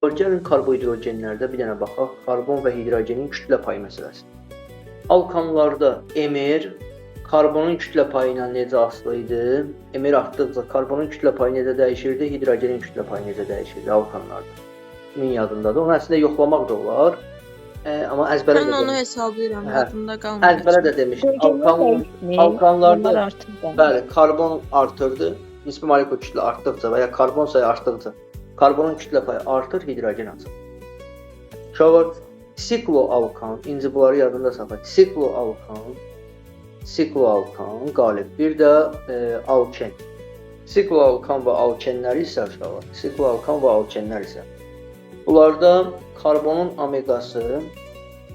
Gəlin karbohidrogenlərdə bir dənə baxaq. Karbon və hidrogenin kütlə payı məsələsi. Alkanlarda MR karbonun kütlə payı ilə necə asılı idi? MR artdıqca karbonun kütlə payı necə dəyişirdi? Hidrogenin kütlə payı necə dəyişirdi alkanlarda? Kimin yadındadır? Onu əslində yoxlamaq da olar. Amma əzbərə Mən də onu demişdim. hesablayıram, Hə. yadımda qalmadı. Əzbərə də demişdim. Alkanlarda Onlar artır. Bəli, karbon artırdı. Nisbi molekul kütlə artdıqca və ya karbon sayı artdıqca karbonun kütlə payı artır, hidrogen azalır. Uşaqlar, sikloalkan, indi bunları yadında saxla. Sikloalkan, sikloalkan qalib. Bir də alken. Sikloalkan və alkenlər isə uşaqlar, sikloalkan və alkenlər isə bunlarda karbonun omeqası,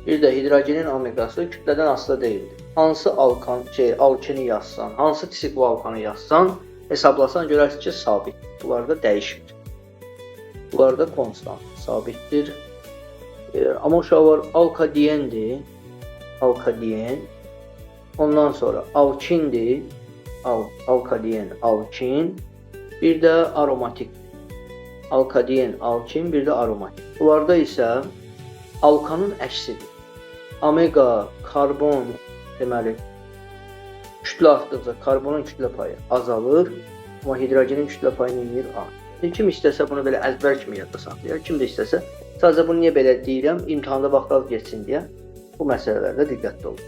bir də hidrogenin omeqası kütlədən asılı deyildir. Hansı alkan, alkeni yazsan, hansı sikloalkanı yazsan, hesablasan görərsən ki, sabit. Bunlar da dəyişmir. Bunlar da konstant, sabitdir. Amma uşaqlar alkadiendir. Alkadien. Ondan sonra alkindir. Alkadien, alkin. Bir də aromatik. Alkadien, alkin, bir də aromatik. Bunlarda isə alkanın əksidir. Omega, karbon, deməli, kütlə artdıqca karbonun kütlə payı azalır, amma hidrogenin kütlə payı nə edir? Artır. Kim istəsə bunu belə əzbər kimi yadda saxlayar, kim də istəsə, sadəcə bunu niyə belə deyirəm? İmtahanda vaxt az getsin deyə bu məsələlərdə diqqətli olun.